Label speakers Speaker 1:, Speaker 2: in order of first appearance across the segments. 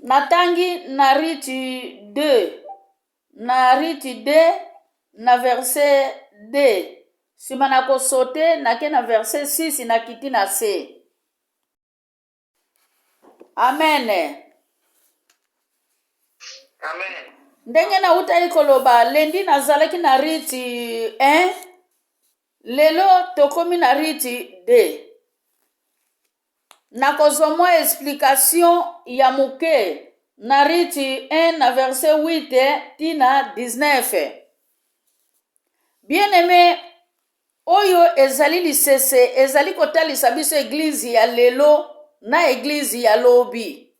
Speaker 1: Natangi na Riti 2, na Riti 2 na verset 2. Sima na kosote nake na verset 6 nakiti na se. Amen.
Speaker 2: Amen.
Speaker 1: Ndenge nautaki koloba lendi nazalaki na Riti 1, lelo tokomi na Riti 2. Nakozwa mwa explication ya moke na Riti 1 na verset 8 ti na 19. Bien-aime, oyo ezali lisese ezali kotalisa biso eglize ya lelo na eglize ya lobi.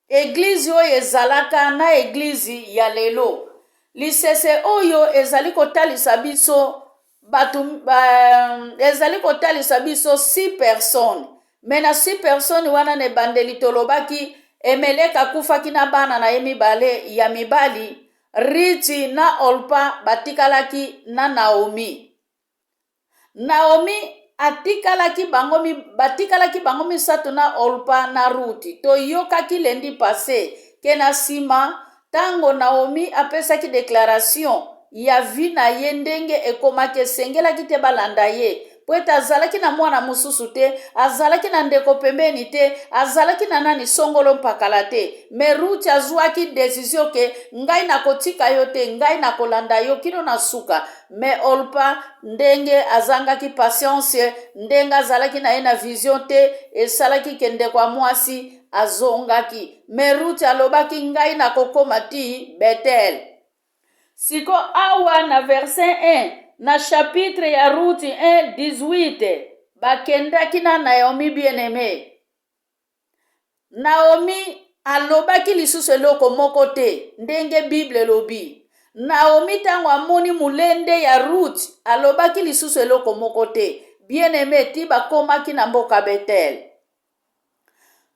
Speaker 1: Eglize oyo ezalaka na eglize ya lelo. Lisese oyo ezali kotalisa biso bato uh, ezali kotalisa biso six personnes me na six personnes wana na ebandeli tolobaki Emeleke akufaki na bana na ye mibale ya mibali Riti na Olpa batikalaki na Naomi. Naomi atikalaki bango batikalaki bango misato na Olpa na Ruti. Toyokaki lundi passe ke na nsima ntango Naomi apesaki declaration ya vie na ye ndenge ekomaki esengelaki te balanda ye mpo ete azalaki na mwana mosusu te, azalaki na ndeko pembeni te, azalaki na nani songolo mpakala te. Me Ruti azwaki decision ke ngai nakotika yo te, ngai nakolanda yo kino na suka. Me Olpa ndenge azangaki patience, ndenge azalaki na ye na vision te, esalaki ke ndeko ya mwasi azongaki. Me Ruti alobaki ngai nakokoma ti Bethel. Siko awa na verset 1 na chapitre ya Ruti 1 18 bakendaki na Naomi bien-aime. Naomi alobaki lisusu eloko moko te ndenge Bible elobi. Naomi ntango amoni molende ya Ruth alobaki lisusu eloko moko te. Bien-aime ti bakomaki na mboka Bethel.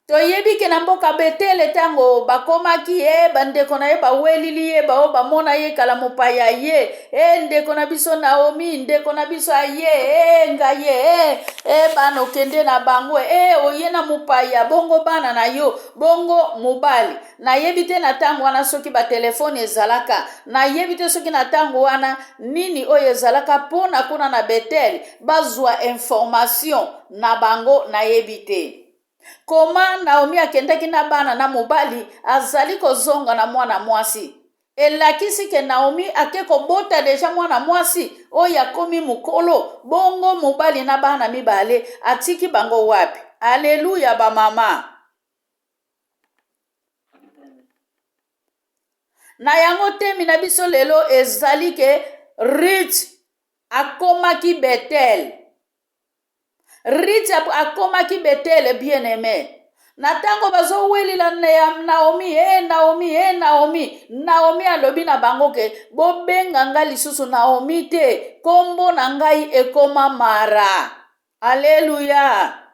Speaker 1: Toyebi ke na mboka Betele ntango bakomaki e bandeko na ye bawelili ye bao bamona ye kala mopaya ye e ndeko na biso Naomi ndeko na biso aye e ngai ye e, e bana okende na bango e oye na mopaya bongo bana na yo bongo mobali nayebi te na ntango wana soki batelefone ezalaka nayebi te soki na ntango wana nini oyo ezalaka mpo na kuna na Betele bazwa information na bango nayebi te. Koma Naomi akendaki na bana na mobali azali kozonga na mwana mwasi. Elakisi ke Naomi ake kobota deja mwana mwasi oyo akomi mokolo, bongo mobali na bana mibale atiki bango wapi? Aleluya ba mama. Na yango temi na biso lelo ezali ke Ruth akomaki Bethel. Ruth akomaki Betele bien aime. Na ntango bazowelela Naomi, e Naomi, e Naomi, Naomi alobi na bango ke bobenga ngai lisusu Naomi te, kombo na ngai ekoma Mara. Aleluya.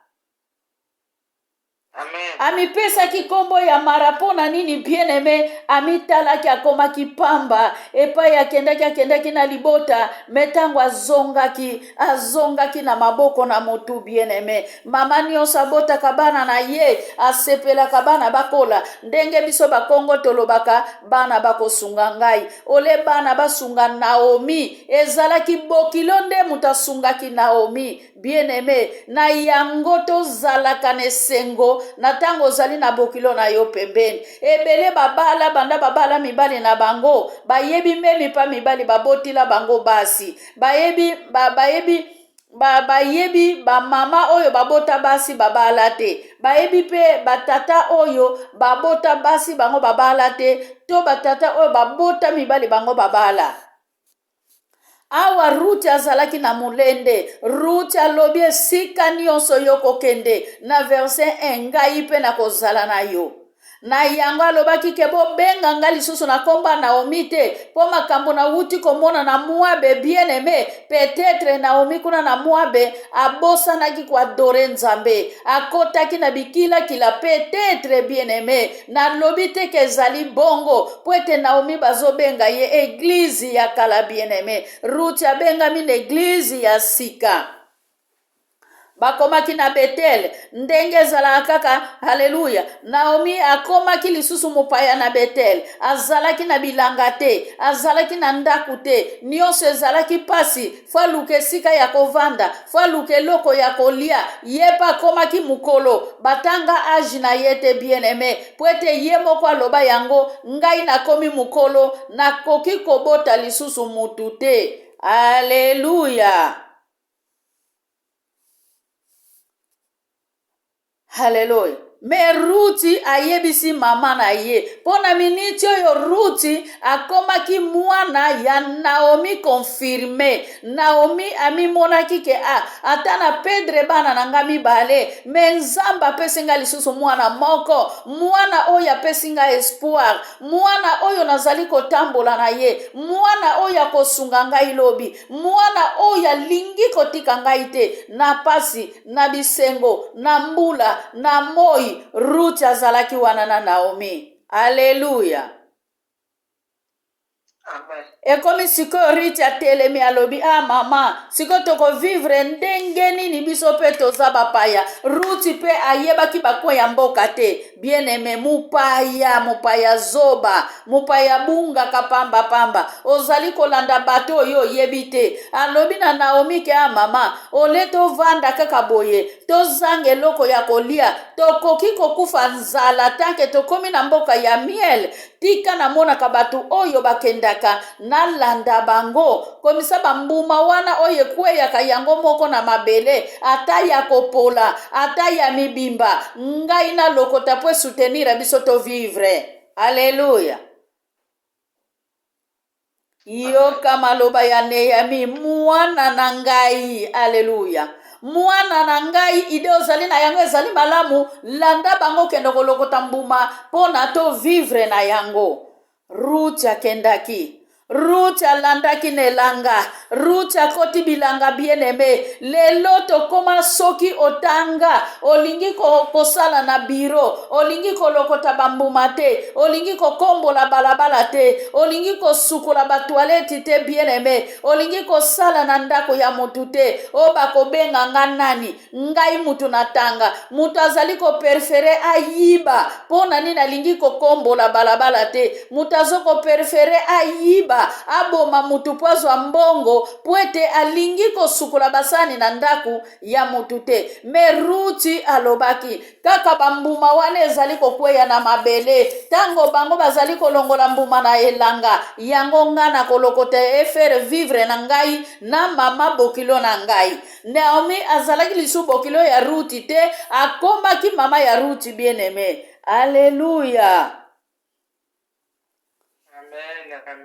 Speaker 1: Amipesaki nkombo ya Mara mpo na nini? Bien aime, amitalaki akomaki pamba epai akendaki, akendaki na libota me ntango azongaki, azongaki na maboko na motu. Bien aime, mama nyonso abotaka bana na ye, asepelaka bana bakola. Ndenge biso bakongo tolobaka bana bakosunga ngai, ole bana basunga Naomi, ezalaki bokilo nde moto asungaki Naomi. Bien aime, na yango tozalaka na esengo na ntango ozali na bokilo na yo pembeni. Ebele babala banda babala mibali na bango, bayebi meme pa mibali babotila bango basi, bayebi ba, bayebi ba, bayebi bamama oyo babota basi babala te, bayebi mpe batata oyo babota basi bango babala te, to batata oyo babota mibali bango babala. Awa Ruti azalaki na molende. Ruti alobi esika nyonso yo kokende na verse 1 ngai mpe nakozala na yo. Na yango alobaki ke bobenga ngai lisusu na komba Naomi te mpo makambo nawuti komona na Moabe bien aime peut-être Naomi kuna na Moabe abosanaki koadore Nzambe akotaki na bikilakila peut-être bien aime Nalobi te ke ezali bongo mpo ete Naomi bazobenga ye eglize ya kala bien-aime. Ruti abengami na eglize ya sika. Bakomaki na Betele, ndenge ezalaka kaka. Haleluya! Naomi akomaki lisusu mopaya na Betele. Azalaki na bilanga te, azalaki na ndako te, nyonso ezalaki pasi. Fo aluka esika ya kovanda, fo aluka eloko ya kolia. Ye mpe akomaki mokolo, batanga age na ye te, bien-aime, mpo ete ye moko aloba yango, ngai nakomi mokolo, nakoki kobota lisusu mutu te. Aleluya! Haleluya! Me Ruti ayebisi mama na ye mpo na miniti oyo Ruti akomaki mwana ya Naomi confirme. Naomi amimonaki ke a ah, ata na pedre bana na nga mibale, me Nzambe apesi nga lisusu mwana moko, mwana oyo apesi nga espoir, mwana oyo nazali kotambola na ye, mwana oyo akosunga ngai lobi, mwana oyo alingi kotika ngai te na pasi na bisengo na mbula na moi. Ruth azalaki wana na Naomi. Aleluya! Ekomi sikoyo Ruth atelemi alobi, ah mama, sikoyo tokovivre ndenge nini? Biso mpe toza bapaya. Ruth mpe ayebaki bakwe ya mboka te. Bien aime, mopaya, mopaya zoba, mopaya bungaka pamba pamba, ozali kolanda bato oyo oyebi te. Alobi na Naomi ke, ah mama, ole tovanda kaka boye, tozanga eloko ya kolia, tokoki kokufa nzala tanke tokomi na mboka ya miel. Tika namonaka bato oyo bakendaka, nalanda bango, komisa bambuma wana oyo ekweyaka yango moko na mabele, ata ya kopola, ata ya mibimba, ngai nalokota mpo esoutenir biso to vivre. Aleluya! Yoka maloba ya Nehemi, mwana na ngai. Aleluya! Mwana na ngai, ide ozali na yango ezali malamu, landa bango, kende kolokota mbuma mpo na to vivre na yango. Ruth akendaki. Ruth alandaki na elanga. Ruth akoti bilanga bien aime. Lelo tokoma soki otanga, olingi kosala na biro, olingi kolokota bambuma te, olingi kokombola balabala te, olingi kosukola batoilette te bien aime, olingi kosala na ndako ya motu te, oyo bakobenga nga nani? Ngai mutu na tanga, mutu azali ko perfere ayiba mpo na nini alingi kokombola balabala te? Mutu azo ko perfere ayiba, aboma mutu mpo azwa mbongo, mpo ete alingi kosukola basani na ndako ya mutu te. Me Ruti alobaki kaka bambuma wana ezali kokweya na mabele, ntango bango bazali kolongola mbuma na elanga, yango ngai nakolokota efere vivre na ngai na mama bokilo na ngai. Naomi azalaki lisusu bokilo ya Ruti te, akomaki mama ya Ruti bien aime. Alleluia.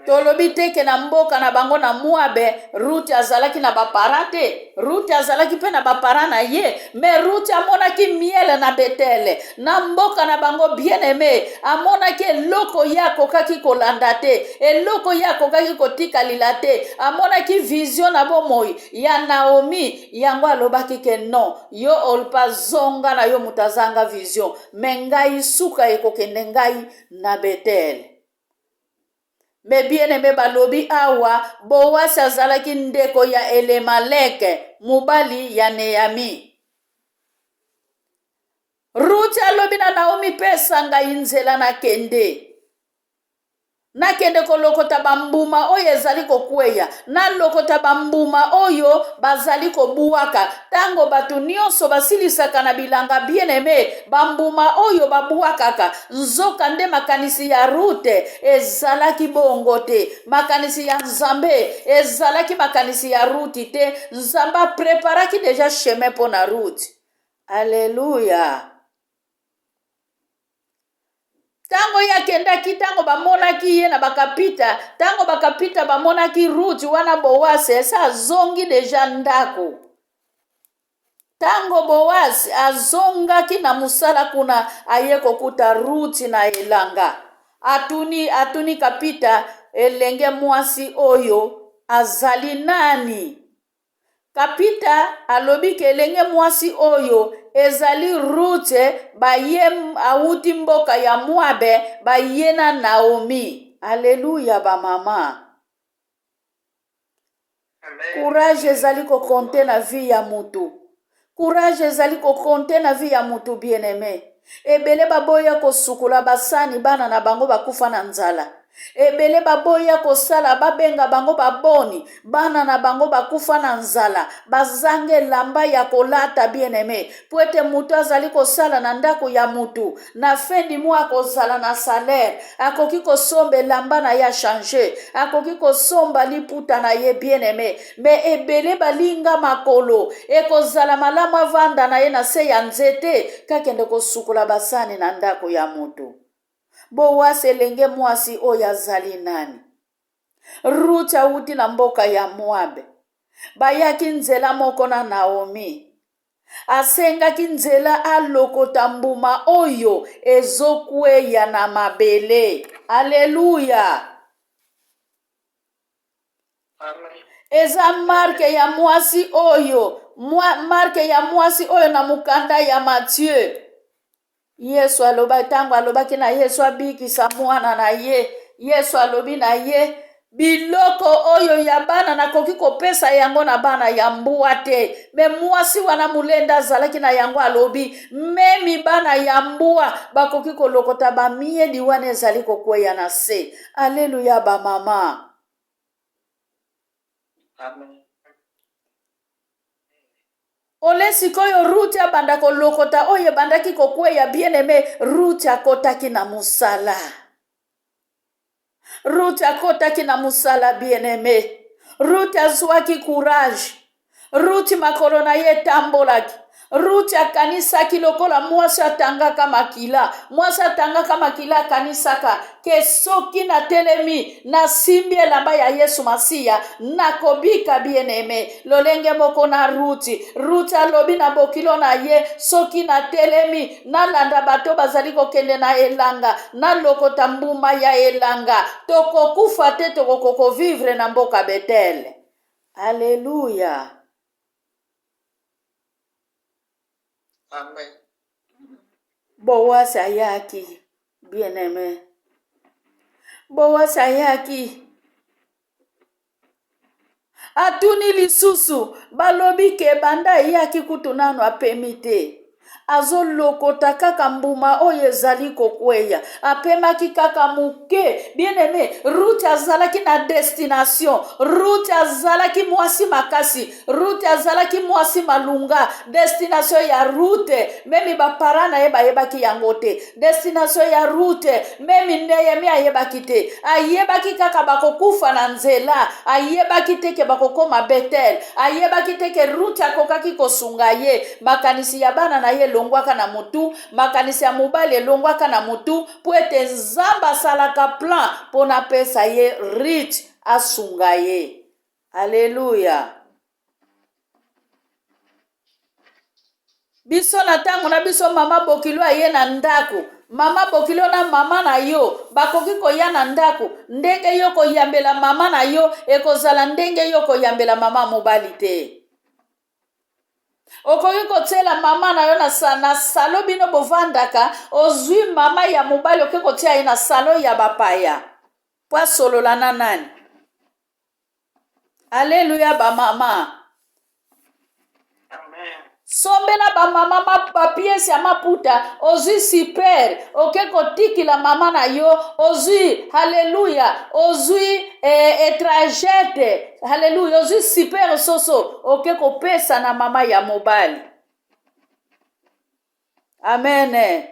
Speaker 1: Tolobi te ke na mboka na bango na Moabe Ruti azalaki na bapara te. Ruti azalaki mpe na bapara na ye, me Ruti amonaki miele na Betele na mboka na bango bien aime. Amonaki eloko ye akokaki kolanda te, eloko ye akokaki kotikalila te. Amonaki vision na bomoi ya Naomi, yango alobaki ke non, yo Olpa zonga na yo moto azanga vision, me ngai suka ekokende ngai na Bethel. Me bien aime, balobi awa Boasi azalaki ndeko ya Elemaleke, mobali ya Neami. Ruti alobi na Naomi, pesa ngai nzela nakende. Nakende kolokota bambuma oyo ezali kokweya, nalokota bambuma oyo bazali kobuaka. Ntango bato nyonso basilisaka na bilanga, bien-aime, bambuma oyo babuakaka. Nzoka nde makanisi ya Rute ezalaki bongo te. Makanisi ya Nzambe ezalaki makanisi ya Ruti te. Nzambe apreparaki deja chemin mpo na Ruti. Aleluya! Ntango ye akendaki, ntango bamonaki ye na bakapita, ntango bakapita bamonaki Ruth wana, Boaz esi azongi deja ndako. Ntango Boaz azongaki na mosala kuna, aye kokuta Ruth na elanga. Atuni, atuni kapita, elenge mwasi oyo azali nani? Kapita alobi ke elenge mwasi oyo ezali Rute, baye awuti mboka ya Moabe, baye na Naomi. Aleluya ba mama. Courage ezali ko compter na vie ya mutu. Courage ezali ko compter na vie ya mutu bien aime. Ebele baboya kosukola basani bana na bango bakufa na nzala. Ebele baboya kosala babenga bango baboni bana na bango bakufa na nzala bazanga elamba ya kolata bien aime po ete mutu azali kosala na ndako ya mutu na fin du mois akozala na salaire akoki kosomba elamba na ye achange akoki kosomba liputa na ye bien aime me ebele balinga makolo ekozala malamu avanda na ye na se ya nzete kakende kosukola basani na ndako ya moto. Boasi elenge mwasi oyo azali nani? Ruti awuti na mboka ya Moabe. Bayaki nzela moko na Naomi. Asengaki nzela alokota mbuma oyo ezokweya na mabele. Aleluya! Eza marke ya mwasi oyo, marke ya mwasi oyo na mokanda ya Matthieu. Yesu aloba ntango alobaki na Yesu abikisa mwana na ye, Yesu alobi na ye biloko oyo ya bana nakoki kopesa yango na bana ya mbwa te. Me mwasi wana molenda azalaki na yango alobi memi bana ya mbwa bakoki kolokota bamieli wana ezali kokweya na se. Aleluya bamama.
Speaker 2: Amen.
Speaker 1: Ole sikoyo Ruth abanda kolokota oyo ebandaki kokweya bien aime Ruth akotaki na mosala. Ruth akotaki na mosala bien aime. Ruth azwaki courage. Ruth makolo na ye etambolaki. Ruth akanisaki lokola mwasi atangaka makila. Mwasi atangaka makila akanisaka ke soki natelemi nasimbi elamba ya Yesu Masiya nakobika bien aime. Lolenge moko na Ruti. Ruti alobi na bokilo na ye soki natelemi nalanda bato bazali kokende na elanga nalokota mbuma ya elanga tokokufa te tokokokovivre na mboka Betele. Aleluya.
Speaker 2: Amen.
Speaker 1: Boaz ayaki, bien-aime. Boaz ayaki. Atuni lisusu, balobi ke banda ayaki kutu nanu apemi te. Azolokota kaka mbuma oyo ezali kokweya. Apemaki kaka moke. Bien aime, Ruth azalaki na destination. Ruth azalaki mwasi makasi. Ruth azalaki mwasi malunga. Destination ya Ruth, meme ba parents na ye bayebaki yango te. Destination ya Ruth, meme Nehemie ayebaki te. Ayebaki kaka bakokufa na nzela. Ayebaki te ke bakokoma Bethel. Ayebaki te ke Ruth akokaki kosunga ye. Makanisi ya bana na ye elongwaka na motu, makanisi ya mobali elongwaka na motu, mpo ete Nzambe asalaka plan mpo na apesa ye Ruth asunga ye. Aleluya! Biso na ntango na biso, mama bokilo aye na ndako. Mama bokilo na mama na yo bakoki koya na ndako. Ndenge yo koyambela mama na yo ekozala ndenge yo koyambela mama mobali te. Okoki kotiela mama na yo na, sa, na salo bino bovandaka, ozwi mama ya mobali okoki kotia ye na salo ya bapaya mpo asolola na nani? Aleluya bamama. Sombela bamama bapiese ya maputa, ozwi super oke kotikila mama na yo, ozwi haleluya, ozwi eh, etrajete haleluya, ozwi super soso oke kopesa na mama ya mobali. Amen.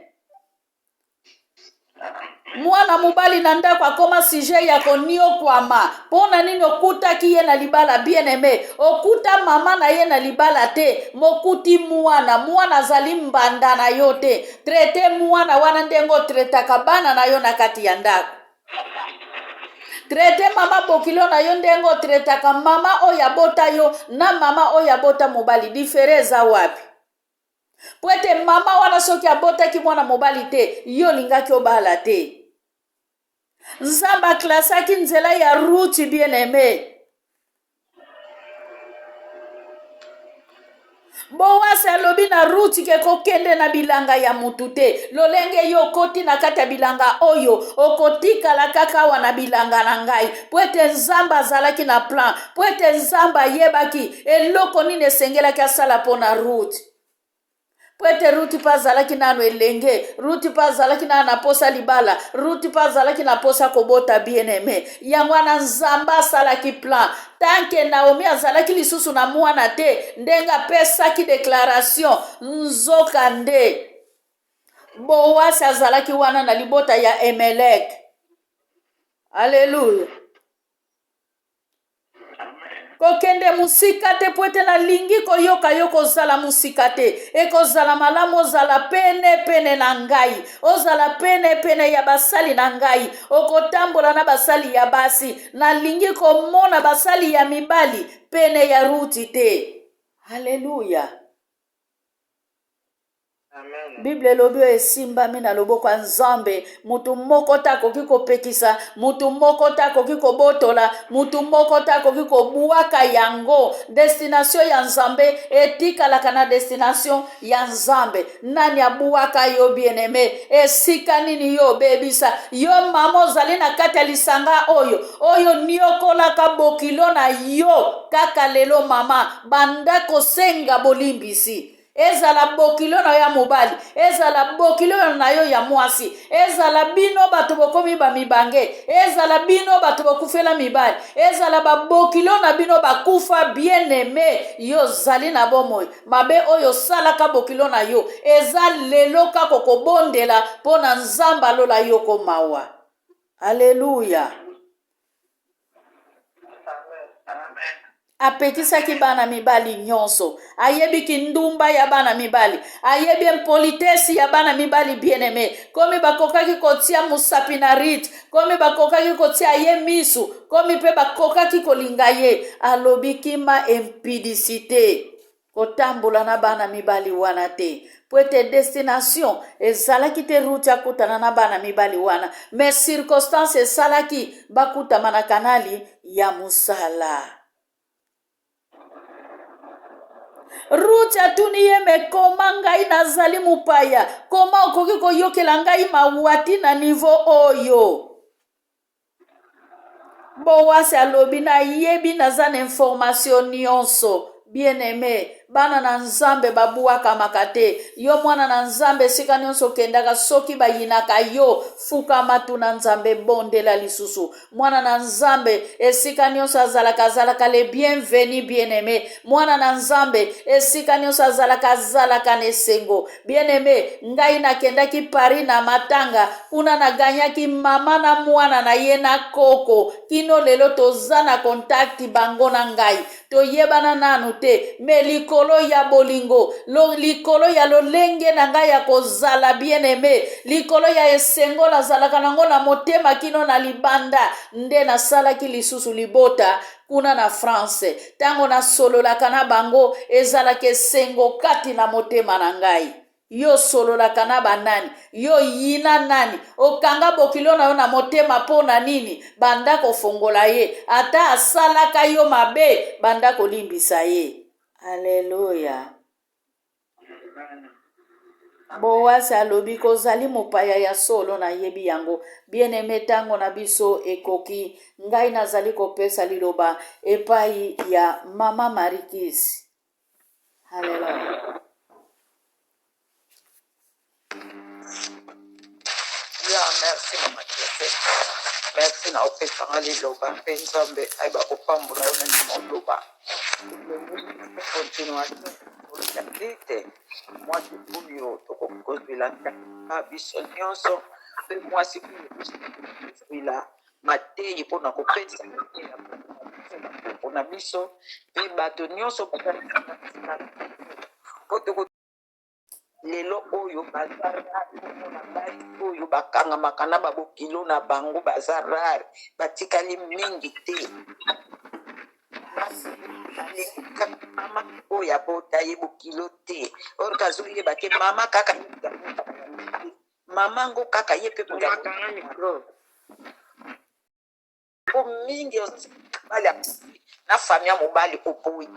Speaker 1: Mwana mobali na ndako akoma sujet ya koniokwama. Mpo na nini okutaki ye na libala bien aime? Okuta mama na ye na libala te, mokuti mwana. Mwana azali mbanda na yo te. Traite mwana wana ndenge otretaka bana na yo na kati ya ndako. Traite mama bokilo na yo ndenge otretaka mama oyo abota yo na mama oyo abota mobali. Difere eza wapi? Mpo ete mama wana soki abotaki mwana mobali te, yo olingaki obala te. Nzambe aklasaki nzela ya Ruti bien aime. Boasi alobi na Ruti ke kokende na bilanga ya mutu te. Lolenge yo okoti na kati ya bilanga oyo, okotikala kaka awa na bilanga na ngai. Mpo ete Nzambe azalaki na plan, mpo ete Nzambe ayebaki eloko nini esengelaki asala mpo na Ruti. Mpo ete Ruti mpe azalaki nano elenge, Ruti mpe azalaki nano na posa libala, Ruti mpe azalaki na posa kobota bien-aime. Yango wana Nzambe asalaki plan. Tanke Naomi azalaki lisusu na mwana te, ndenge apesaki declaration, nzoka nde Boasi azalaki wana na libota ya Emelek. Aleluya. Kokende mosika te mpo ete nalingi koyoka yo kozala mosika te. Ekozala malamu ozala pene pene na ngai, ozala pene pene ya basali na ngai. Okotambola na basali ya basi, nalingi komona basali ya mibali pene ya Ruti te. Haleluya! Biblia elobi oyo esimbami na loboko ya Nzambe, moto moko te akoki kopekisa, moto moko te akoki kobotola, moto moko te akoki kobwaka yango. Destination ya Nzambe etikalaka na destination ya Nzambe. Nani abwaka yo bien-aime? Esika nini yo obebisa? Yo mama ozali na kati ya lisanga oyo, oyo niokolaka bokilo na yo kaka lelo mama, banda kosenga bolimbisi. Ezala bokilo na yo ya mobali, ezala bokilo na yo ya mwasi, ezala bino bato bokomi bamibange, ezala bino bato bokufela mibali, ezala babokilo na bino bakufa, bien-aime, yo ozali na bomoi. Mabe oyo osalaka bokilo na yo eza lelo kaka okobondela mpo na Nzambe alola yo ko mawa. Aleluya. Apekisaki bana mibali nyonso. Ayebi kindumba ya bana mibali, ayebi impolitesse ya bana mibali bien-aime. Komi bakokaki kotia mosapi na Rite, komi bakokaki kotia ye misu, komi mpe bakokaki kolinga ye. Alobi kima impudicite, kotambola na bana mibali wana te, po ete destination ezalaki te Ruth akutana na bana mibali wana, mais circonstance esalaki bakutama na kanali ya mosala. Ruth atuni ye, me koma ngai nazali mopaya, koma okoki koyokela ngai mawa ti na niveau oyo? Boasi alobi, nayebi, naza na information nyonso. Bien-aime, bana na Nzambe babuakamaka te. Yo mwana na Nzambe, esika nyonso okendaka, soki bayinaka yo, fukama, tuna Nzambe, bondela lisusu. Mwana na Nzambe, esika nyonso azalaka, azalaka le bienvenu, bien-aime. Mwana na Nzambe, esika nyonso azalaka, azalaka na esengo. Bien-aime, ngai nakendaki Paris na matanga, kuna naganyaki mama na mwana na ye na koko. Kino lelo toza na contact bango na ngai. Toyebana nanu te, me likolo ya bolingo, lo, likolo ya lolenge na ngai ya kozala bien-aime, likolo ya esengo nazalaka nango na motema kino na libanda, nde nasalaki lisusu libota kuna na France. Ntango nasololaka na bango, ezalaka esengo kati na motema na ngai. Yo osololaka na banani? Yo yina nani? Okanga bokilo na yo na motema mpo na nini? Banda kofongola ye. Ata asalaka yo mabe, banda kolimbisa ye. Aleluya. Boazi alobi kozali mopaya ya solo, nayebi yango. Bien-aime, ntango na biso ekoki. Ngai nazali kopesa liloba epai ya Mama Marikis. Haleluya.
Speaker 2: Ya merci mama Jose. Merci na opesanga liloba mpe Nzambe ayeba kopambola yo na ndima oloba. Continuation te mwasi oyo tokoki kozwela kaka biso nyonso mpe mwasi oyo kozwela mateyi mpo na kopesa bakoko na biso mpe bato nyonso mpo toko lelo oyo baza rare komona basi oyo bakangamaka na babokilo na bango, baza rare, batikali mingi te. Mama oyo abota ye bokilo te, or kazoyeba te mama kaka mama ngo kaka ye mpe po mingi mobali na famille ya mobali oboyi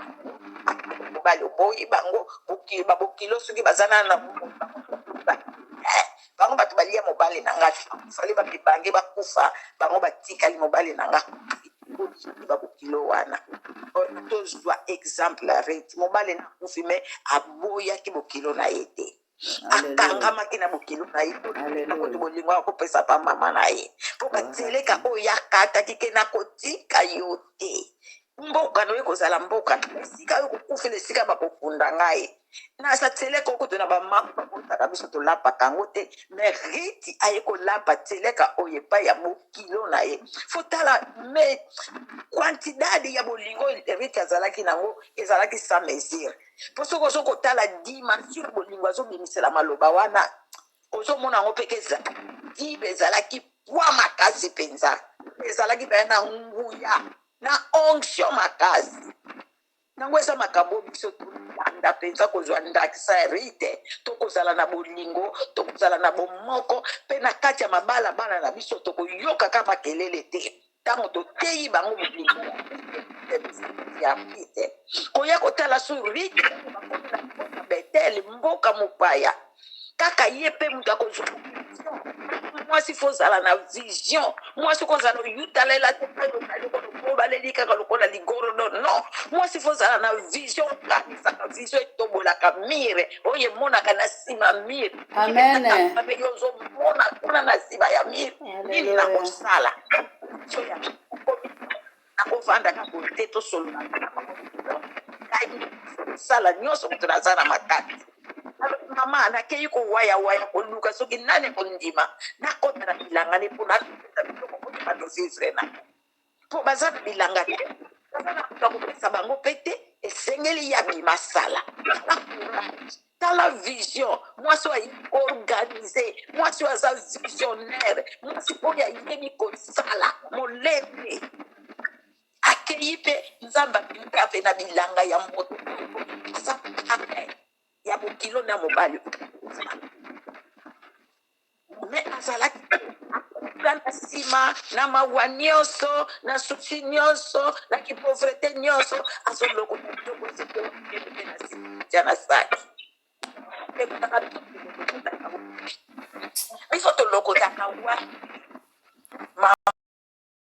Speaker 2: mobali oboyi bango babokilo soki baza na bango bato balia mobali na nga fale bamibange bakufa bango batikali mobali na nga babokilo wana. Tozwa exemple ya Riti. Mobali na akufi, me aboyaki bokilo na ye te, akangamaki na bokilo na ye. Nakuti bolingo akopesa pa mama na ye, mpo bateleka oyo akataki ke nakotika yo te. Mboka noye kozala mboka na esika oyo kokufela, esika bakokunda ngai naza teleka. Okutu na bamama babotaka biso, tolapaka yango te. Me Riti aye kolapa teleka oyo epai ya bokilo na ye. Fotala me quantidade ya bolingo Riti azalaki nango, ezalaki sans mesure. Mpo soki ozo kotala dimension ya bolingo azobimisela maloba wana, ozomona yango mpe ke dibe ezalaki pwa makasi mpenza, ezalaki mpenza na nguya na onction makasi. Nango eza makambo biso tolanda mpenza, kozwa ndakisa ya Rite. Tokozala na bolingo, tokozala na bomoko mpe na kati ya mabala. Bana na biso tokoyokaka makelele te ntango toteyi bango bolingo ya Rite. Koya kotala su Rite, bakomi na mboka Betel, mboka mopaya, kaka ye mpe moto akozwa. Mwasi fo ozala na vision. Mwasi kozala oyutalela te, obaleli kaka lokola ligorodo. Non, mwasi fo ozala na vision. Okanisaka vision, etobolaka mire oyo emonaka na nsima mire.
Speaker 1: Amen.
Speaker 2: Yo ozomona kuna na nsima ya mire nini? Na kosala nakovandaka boye te, tosolola sala nyonso. Moto naza na makati, mama nakei kowayawaya koluka soki nani kondima nakota na bilanga ne mpo napesa biloko mpo bato vivre na mpo baza na bilanga te, baza na moto akopesa bango mpe te. Esengeli ya bima sala. Tala vision, mwasi oyo ayebi koorganiser, mwasi oyo aza visionnaire, mwasi oyo ayebi kosala molende. Akei mpe Nzambe abimika mpe na bilanga ya moto aza parrain ya bokilo na mobali, me azalaki na nsima na mawa nyonso, na souci nyonso, na kipauvreté nyonso, azolokota biloko mpe na nsima tia na saki. Biso tolokotaka wa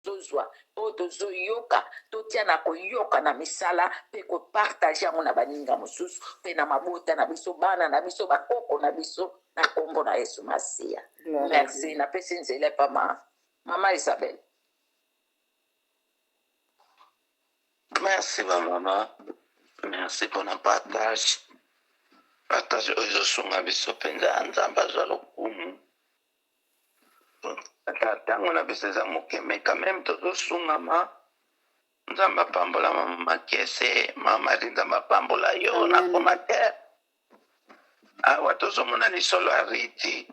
Speaker 2: tozwa oyo tozoyoka, totia na koyoka na misala mpe kopartager yango na baninga mosusu mpe na mabota na biso, bana na biso, bakoko na biso, na nkombo na Yesu Masiya. Merci, napesi nzela epa mama Isabelle.
Speaker 3: Merci bamama, merci mpona partage oyo ezosunga biso mpenza. Nzambe azwa lokumu. Ata ntango na biso eza moke, mais quand même tozosungama. Nzambe apambola mama Makese, mama Mari, Nzambe apambola yo na commentaire. Awa tozomona lisolo ya Riti.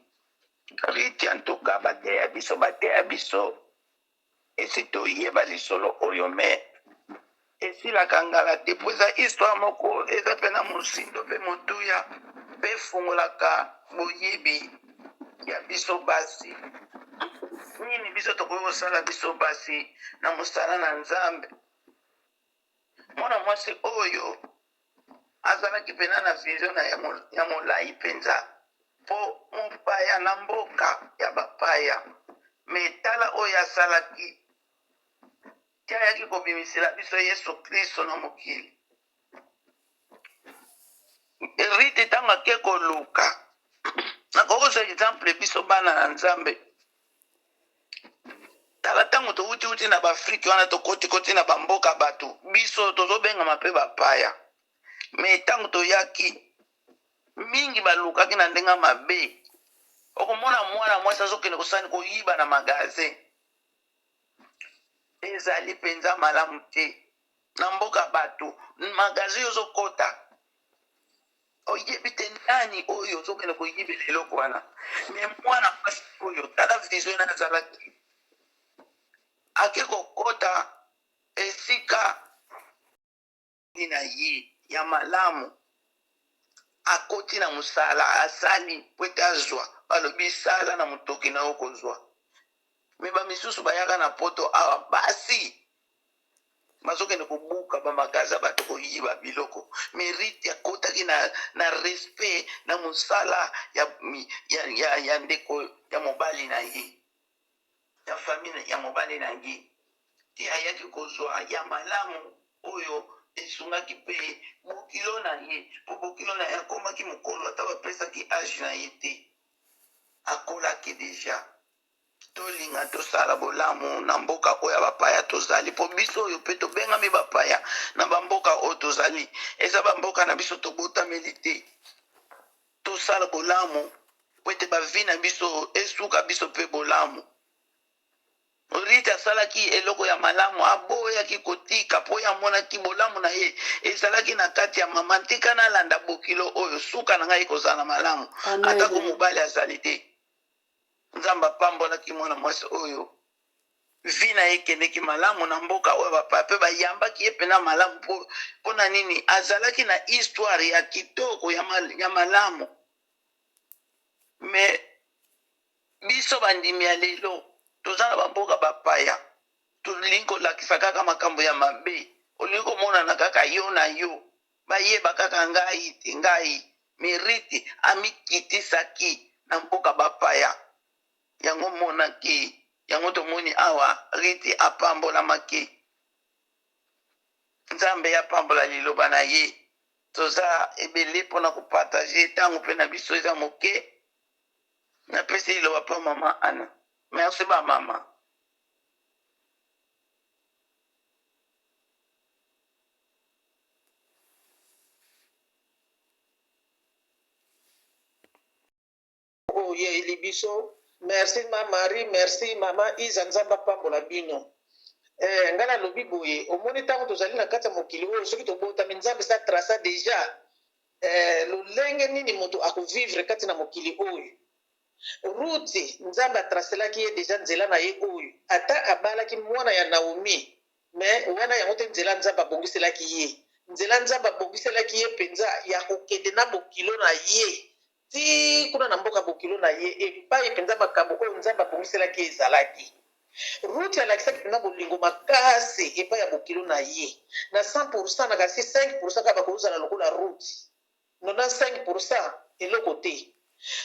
Speaker 3: Riti, en tout cas, bateya biso, bateya biso. Esi toyeba lisolo oyo, mais esilaka ngala te, po eza histoire moko eza mpe na mosindo mpe motuya mpe efungolaka boyebi ya biso basi. Nini biso tokoki kosala, biso basi, na mosala na Nzambe? Mwana mwasi oyo azalaki mpena na vision na ya molai mpenza, mpo mopaya na mboka ya bapaya, me tala oyo asalaki ti ayaki kobimisela biso Yesu Kristo na mokili. Rite, ntango ake koluka, nakokozwa exemple, biso bana na Nzambe, tala ntango towutiwuti na baAfrike wana, tokotikoti na bamboka bato, biso tozobengama mpe bapaya. Me ntango toyaki, mingi balukaki na ndenge mabe. Okomona mwana mwasi azokende kosani koyiba na magasin. Ezali mpenza malamu te. Na mboka bato, magasin ozokota, oyebi te nani oyo ozokende koyibela eloko wana. Me mwana mwasi oyo, tala vision na azalaki, ake kokota esika na ye ya malamu, akoti na mosala, asali po ete azwa. Balobi sala na motoki na yo, kozwa. Me bamisusu bayaka na Poto awa, basi bazokende kobuka bamagasin bato, koyiba biloko. Me Rite akotaki na respect na mosala ya ndeko ya mobali na ye, ya famille ya mobali na ye, te ayaki kozwa ya malamu. oyo esungaki mpe bokilo na ye, mpo bokilo na ye akomaki mokolo, ata bapesaki age na ye te, akolaki deja. Tolinga tosala bolamu na mboka oyo ya bapaya tozali, mpo biso oyo mpe tobengami bapaya na bamboka oyo tozali, eza bamboka na biso tobotameli te. Tosala bolamu mpo ete bavi na biso esuka biso mpe bolamu. Rite asalaki eloko ya malamu, aboyaki kotika mpo ye amonaki bolamu na ye ezalaki na kati ya mama. Ntika nalanda bokilo oyo, suka na ngai ekozala malamu, atako
Speaker 1: Amen.
Speaker 3: mobali azali te. Nzambe apambolaki mwana mwasi oyo, vie na ye ekendeki malamu na mboka oyo bapaya mpe bayambaki ye mpena malamu. Mpo mpo na nini? Azalaki na histoire ya kitoko ya, mal, ya malamu. Me biso bandimi ya lelo toza na bamboka bapaya, tolingi kolakisa kaka makambo ya mabe, olingi komonana kaka yo na yo, bayeba kaka ngai te ngai. Merite amikitisaki na mboka bapaya, yango monaki yango tomoni awa Rite apambolamaki. Nzambe apambola liloba na ye. Toza ebele mpona kopartage, ntango mpe na biso eza moke. Napesi liloba mpo mama Ana. Merci ba mama.
Speaker 2: Oyeli biso. Merci ma Marie, merci mama Iza, Nzambe apambola bino. Eh, ngai nalobi boye, omoni ntango tozali na kati ya mokili oyo, soki tobotami, Nzambe sa traça deja eh, lolenge nini moto akovivre kati na mokili oyo. Ruti, Nzambe atraselaki ye deja nzela na ye oyo, ata abalaki mwana ya Naomi, Mais wana yango te nzela Nzambe abongiselaki ye. Nzela Nzambe abongiselaki ye mpenza ya kokende na bokilo na ye tii kuna na mboka bokilo na ye, epai mpenza makambo oyo Nzambe abongiselaki ye ezalaki. Ruti alakisaki mpenza bolingo makasi epai ya bokilo na ye. Na 100 pourcent, nakanisi 5 pourcent kaka bakozala lokola Ruti. 95 pourcent eloko te.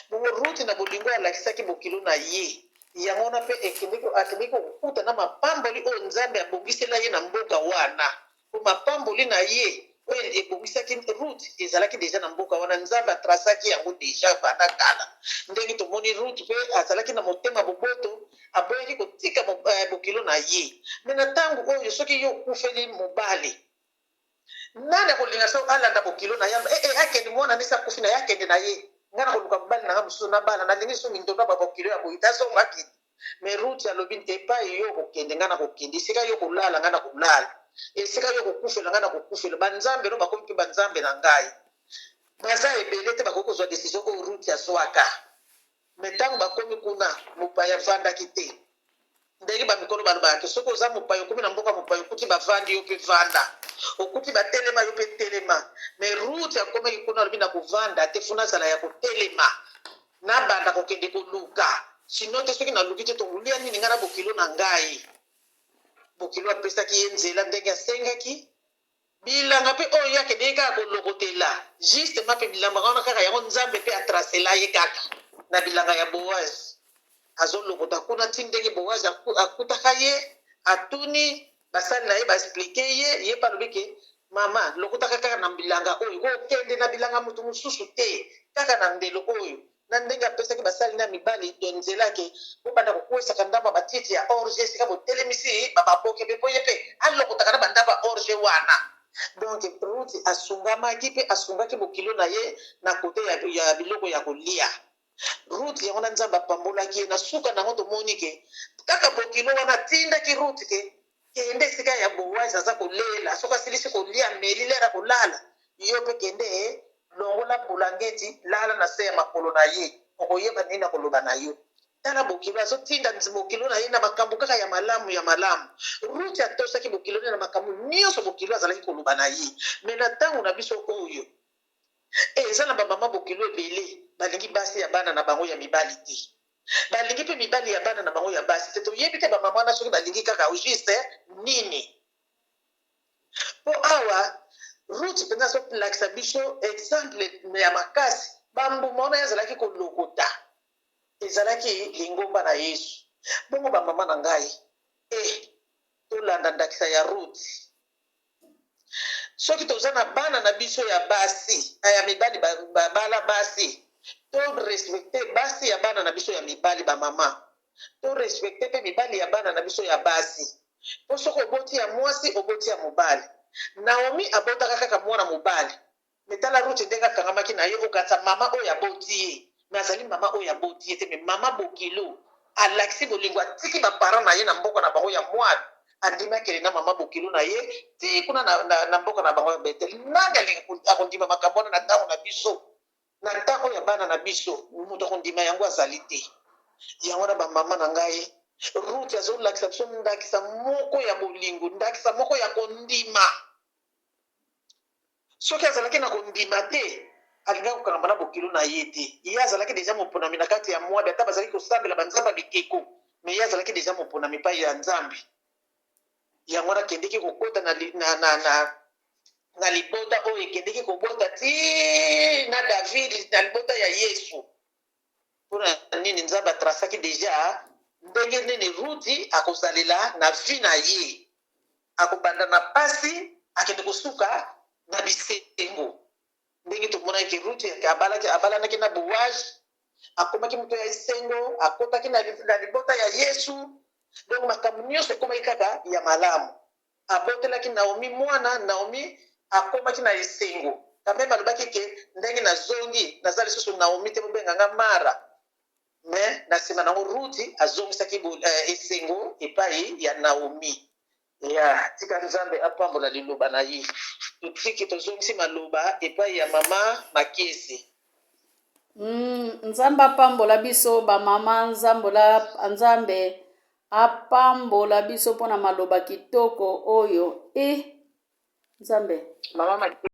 Speaker 2: Bongo Ruti na bolingo alakisaki bokilo na ye. Yango wana mpe ekendeki, akendeki kokuta na mapamboli oyo Nzambe abongisela ye na mboka wana. Mpo mapamboli na ye oyo ebongisaki Ruth ezalaki deja na mboka wana, Nzambe atrasaki yango deja banda kala. Ndenge tomoni Ruth mpe azalaki na motema boboto, aboyaki kotika bokilo na ye. Me na ntango oyo soki yo okufeli mobali, Nani akolinga so alanda bokilo na ye eh, eh, akende mwana nisi akufi na ye akende na ye ngai nakoluka mobali na ngai mosusu nabala nalingi lisusu mindondo ya babokilo ya boye te azonga akende me Ruth alobi epai yo okokende ngai nakokende esika yo kolala ngai nakolala esika yo kokufela ngai nakokufela banzambe no bakomi mpe banzambe na ngai baza ebele te bakoki kozwa desizio oyo Ruth azwaka Me ntango bakomi kuna, mopaya avandaki te. Ndenge bamikolo balobaka ke soki oza mopaya okomi na mboka mopaya okuti bavandi yo mpe vanda, okuti batelema yo mpe telema. Me Ruth akomaki kuna alobi nakovanda te, funa azala ya kotelema, nabanda kokende koluka, sino te soki naluki te tokolia nini ngai na bokilo na ngai. Bokilo apesaki ye nzela ndenge asengaki. Bilanga pe oyo ye akendeki kaka kolokotela justement pe bilanga wana kaka yango Nzambe pe a tracela ye kaka na bilanga ya Boaz azolokota kuna ti ndenge Boaz akutaka ye atuni basali na ye ba expliquer ye ye pe alobi ke mama lokotaka kaka na bilanga oyo kokende na bilanga mutu mosusu te kaka na ndelo oyo na ndenge apesaki basali na mibali to nzela ke bobanda kokwesaka ndambo ya matiti ya orge esika botelemisi bababoke mpe mpo ye mpe alokotaka na bandambo ya orge wana. Donc Ruth asungamaki mpe asungaki bokilo na ye na kote ya, ya biloko ya kolia. Ruth yango na Nzambe apambolaki ye. Na suka na yango tomoni ke kaka bokilo wana atindaki Ruth ke kende esika ya Boaz aza kolela, soki asilisi kolia ameli lere akolala, yo mpe kende longola bulangeti lala na se ya makolo na ye, okoyeba nini akoloba na yo. Tala bokilo azotinda bokilo na ye na makambo kaka ya malamu ya malamu. Ruth atosaki bokilo na ye na makambo nyonso bokilo azalaki koloba na ye. Me na ntango na biso oyo eh, eza na bamama bokilo ebele balingi basi ya bana na bango ya mibali te. Balingi pe mibali ya bana na bango ya basi te. Toyebi te ba mama wana soki balingi kaka au juste nini. Po awa Ruth penza azo lakisa biso exemple ya makasi. Ba mbuma wana ye azalaki kolokota ezalaki lingomba na Yesu. Bongo ba mama na ngai eh tolanda ndakisa ya Ruth. Soki toza na bana na biso ya basi, ya mibali babala basi, to respecte basi ya bana na biso ya mibali ba mama. To respecte pe mibali ya bana na biso ya basi. Po soki oboti ya mwasi, oboti ya mobali. Naomi abotaka kaka mwana mobali. Mais tala Ruth ndenge akangamaki na ye, okanisa mama oyo aboti ye, mais azali mama oyo aboti ye te, mais mama bokilo alakisi bolingo, atiki ba parents na ye na mboka na bango ya Moab, andimi akende na mama bokilo na ye ti kuna na, na, na mboka na bango ya Bethel. Nani alingi akondima makambo wana na ntango na biso, na ntango ya bana na biso? Moto akondima yango azali te. Yango wana bamama na ngai, Ruth azolakisa biso ndakisa moko ya bolingo, ndakisa moko ya kondima. Soki azalaki na kondima te, alingaki kokangama na bokilo na ye te. Ye azalaki deja moponami na kati ya Moabe, ata bazalaki kosambela banzambe ya bikeko, mais ye azalaki deja moponami epai ya Nzambe. Yango wana akendeki kokota na, na, na, na, na libota oyo ekendeki kobota ti na David, na libota ya Yesu. Mpo na nini? Nzambe atrasaki deja ndenge nini Ruti akozalela na vie na ye. Akobanda na pasi, akende kosuka na bisengo. Ndenge tomonaki ke Ruti abalaki, abalanaki na Boaz, akomaki moto ya esengo, akotaki na, na libota ya Yesu. Donc makambo nyonso ekomaki kaka ya malamu. Abotelaki Naomi mwana, Naomi akomaki na esengo. Quand meme alobaki ke ndenge nazongi, naza lisusu Naomi te, bobenga nga Mara. Mais na sima nango Ruti azongisaki esengo epai ya Naomi. Ya tika Nzambe apambola liloba na ye. Totiki tozongisi maloba epai ya mama Makiese.
Speaker 1: Nzambe apambola biso ba mama, nzambola Nzambe apambola biso mpona maloba kitoko oyo e Nzambe.
Speaker 2: Mama Makiese.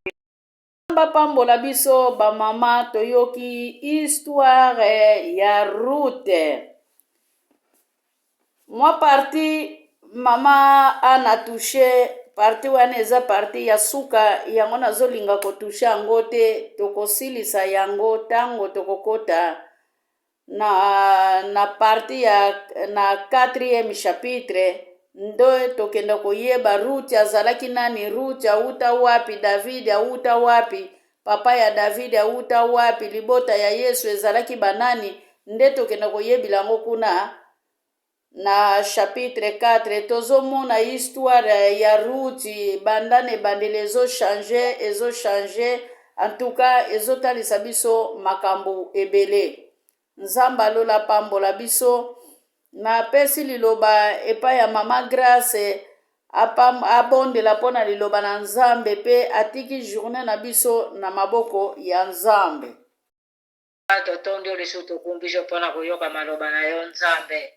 Speaker 1: Nzambe apambola biso ba mama, toyoki histoire ya Ruth. Mwa partie mama ana touche, partie wana eza partie ya suka, yango nazolinga kotouche yango te, tokosilisa yango ntango tokokota na, na partie ya na 4e chapitre, nde tokenda koyeba Ruth azalaki nani, Ruth auta wapi, David auta wapi, papa ya David auta wapi, libota ya Yesu ezalaki banani, nde tokenda koyebila yango kuna na chapitre 4. Tozomona histoire ya Ruth banda na ebandeli, ezochange, ezochange, en tout cas ezotalisa biso makambo ebele. Nzambe alola pambola biso. Napesi liloba epai ya mama Grace, abondela mpo na liloba na Nzambe mpe atiki journée na biso na maboko ya Nzambe.
Speaker 4: Totondi yo lisusu, tokumbi yo mpona koyoka maloba na yo Nzambe.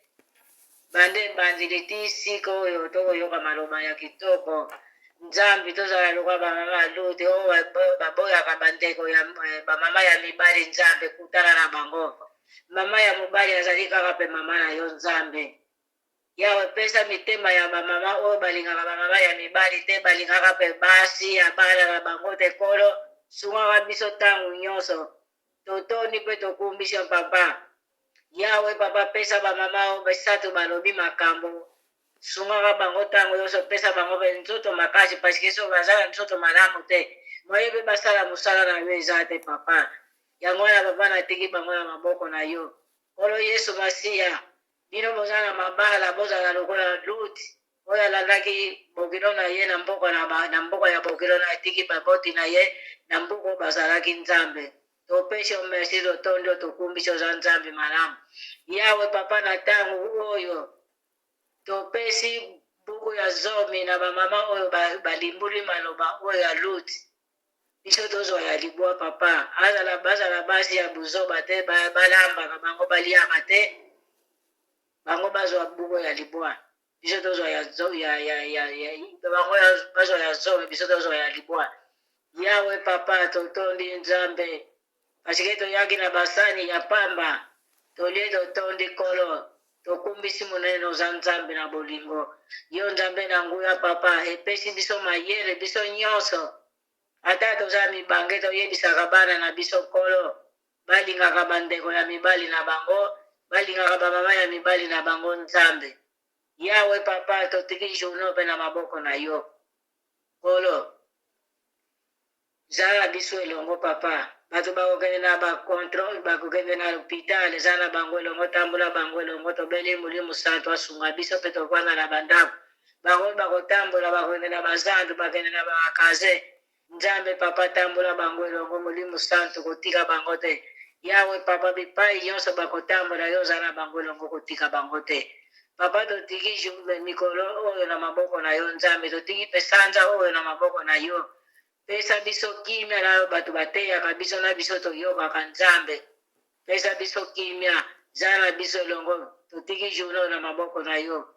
Speaker 4: Banda ebandeli ti sika oyo tokoyoka maloba ya kitoko. Nzambe, tozala lokola bamama Lute oyo baboyaka bandeko ya bamama ya mibali. Nzambe, kutana na bango. Mama ya mobali azali kaka mpe mama na yo Nzambe. Yawe, pesa mitema ya bamama oyo balingaka bamama ya mibali te, balingaka mpe basi ya bana na bango te. Kolo, sungaka biso ntango nyonso. Totondi mpe tokumbisi yo papa. Yawe papa, pesa bamama oyo misato balobi makambo, sungaka bango ntango nyonso, pesa bango mpe nzoto makasi, parce que soki baza na nzoto malamu te, moye mpe basala mosala na yo eza te papa. Yango wana papa, natiki bango na maboko na yo, Nkolo Yesu Masiya. Bino boza na mabala, bozala lokola Lut oyo alandaki bokilo na ye na mboka na, na mboka ya bokilo na atiki baboti na ye na mbuko bazalaki. Nzambe, topesi yo merci, totondi yo, tokumbisi, oza Nzambe malamu. Yawe papa, na ntango oyo topesi buku ya zomi na bamama oyo balimbuli maloba oyo ya Lut, biso tozwa ya libwa papa. Azala bazala basi ya buzoba te, balambaka bango, baliaka te, bango bazwa buku ya libwa, biso tozwa ya, ya, ya, ya, ya bango bazwa ya zomi, biso tozwa ya libwa. Yawe papa, totondi Nzambe, parce que toyaki na basani ya pamba, tolie, totondi. Kolo, tokumbisi monene, oza Nzambe na bolingo, yo Nzambe na nguya papa, epesi biso mayele biso nyonso, ata toza mibange, toyebisaka bana na biso, Nkolo, balingaka bandeko ya mibali na bango, balingaka bamama ya mibali na bango. Nzambe Yawe papa, totiki journée mpe na maboko na yo, Nkolo. Zala na biso elongo papa. Bato bakokende na ba controle, bakokende na hopital, eza na bango elongo, tambola bango elongo, tobeli Molimo Santu asunga biso mpe tovanda na bandako. Bango bakotambola, bakokende na bazandu, bakende na bakaze. Nzambe papa tambola bango elongo, Molimo Santu kotika bango te. Yawe papa bipai nyonso bakotambola, yo oza na bango elongo, kotika bango te. Papa totiki mikolo oyo na maboko na yo Nzambe, totiki mpe sanza oyo na maboko na yo. Pesa biso kimia na yo bato bateyaka biso na biso toyokaka Nzambe. Pesa biso kimia, zala na biso elongo, totiki journée oyo na maboko na yo.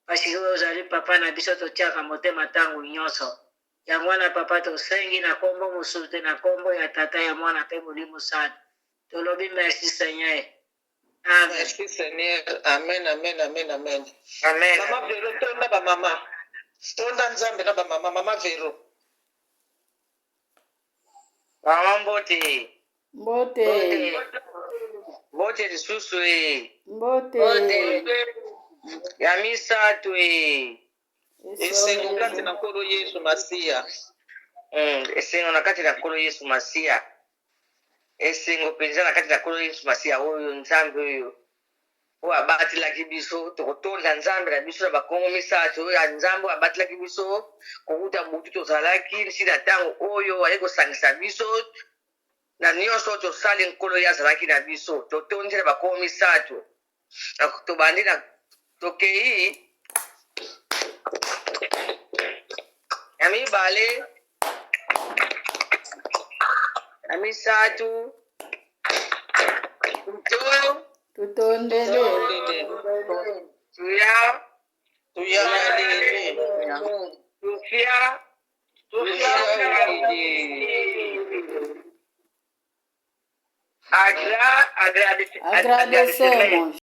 Speaker 4: Parce que ozali papa na biso totiaka motema ntango nyonso. Yango wana papa tosengi na kombo mosusu te na kombo ya tata ya mwana mpe molimo santu. Tolobi merci Seigneur. Amen.
Speaker 2: Merci Seigneur. Amen, amen, amen, amen.
Speaker 4: Amen.
Speaker 2: Mama Vero, tonda ba mama. Tonda Nzambe na ba mama. Mama Vero.
Speaker 5: Mama mbote.
Speaker 1: Mbote.
Speaker 5: Mbote lisusu e.
Speaker 1: Mbote.
Speaker 4: Mbote.
Speaker 5: Ya misato e.
Speaker 2: Esengo kati na Nkolo Yesu Masiya.
Speaker 5: Esengo na kati na Nkolo Yesu Masiya. Esengo mpenza na kati na Nkolo Yesu Masiya oyo Nzambe oyo oyo abatelaki biso tokotonda Nzambe na biso na bakongo misato oyo ya Nzambe oyo abatelaki biso kowuta butu tozalaki nsi na ntango oyo aye kosangisa biso na nyonso oyo tosali Nkolo ye azalaki na biso totondi na bakongo misato tobandi na tokei ya mibale ya misato to
Speaker 1: Tutondele.
Speaker 5: tuya
Speaker 2: Tuyalele.
Speaker 5: tufia
Speaker 2: Tuyalele.
Speaker 5: agra
Speaker 1: Agradecemos.